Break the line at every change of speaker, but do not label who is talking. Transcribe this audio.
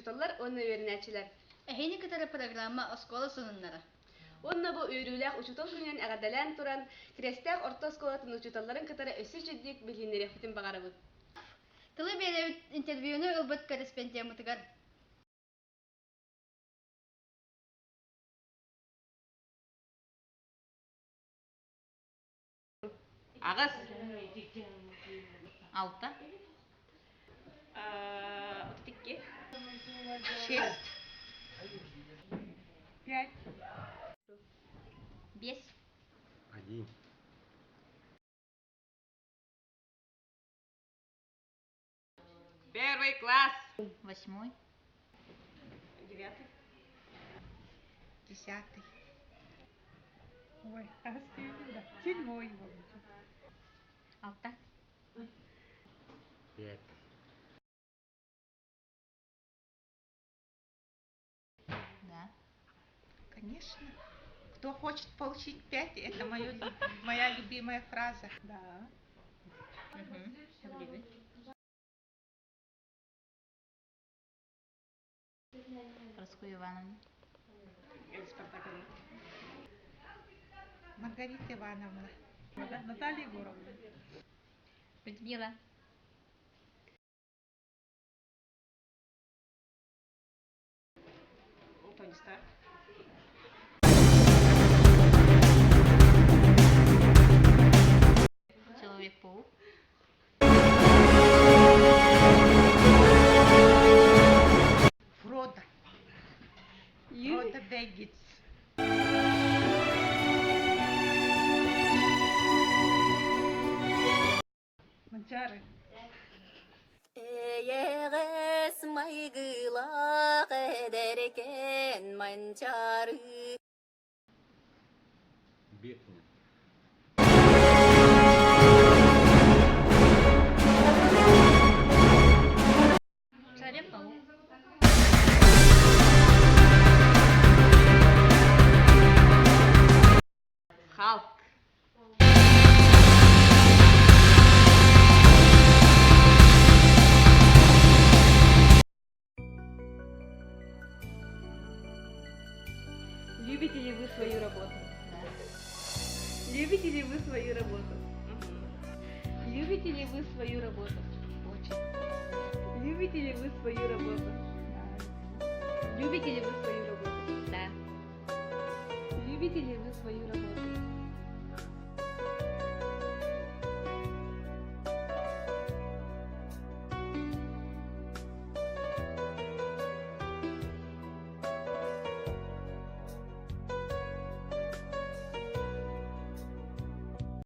учууталлар уонна үөрэнээччилэр!
Эһини кытары программа «Оскуола сонуннара».
Уонна бу үөрүүлээх учуутал күнүнэн эҕэрдэлээн туран, Кириэстээх орто оскуолатын учууталларын кытары өссө үчүгэйдик билиһиннэриэхпитин баҕарабыт.
Тылы биэрэбит интервьюну ылбыт корреспондеммытыгар.
Аҕыс. Алта.
32.
Шесть. Пять.
Биэс.
Один.
Первый класс.
Восьмой.
Девятый.
Десятый. Ой, да. Седьмой.
Алта.
Пять.
Да.
Конечно. Кто хочет получить пять, это моё, моя любимая фраза. Да.
Угу.
Прасковья Ивановна.
Маргарита Ивановна.
Наталья Егоровна.
Людмила.
Тони Старк.
Человек-паук.
Фродо. Фродо Бэггинс.
Манчаары.
Эйэҕэс майгылаах эдэркээн Манчаары
Бетмен.
Человек-паук.
Халк.
Любите ли вы свою работу? Любите ли вы свою работу? Любите ли вы свою работу?
Очень.
Любите ли вы свою работу?
Да.
Любите ли вы свою работу?
Да.
Любите ли вы свою работу?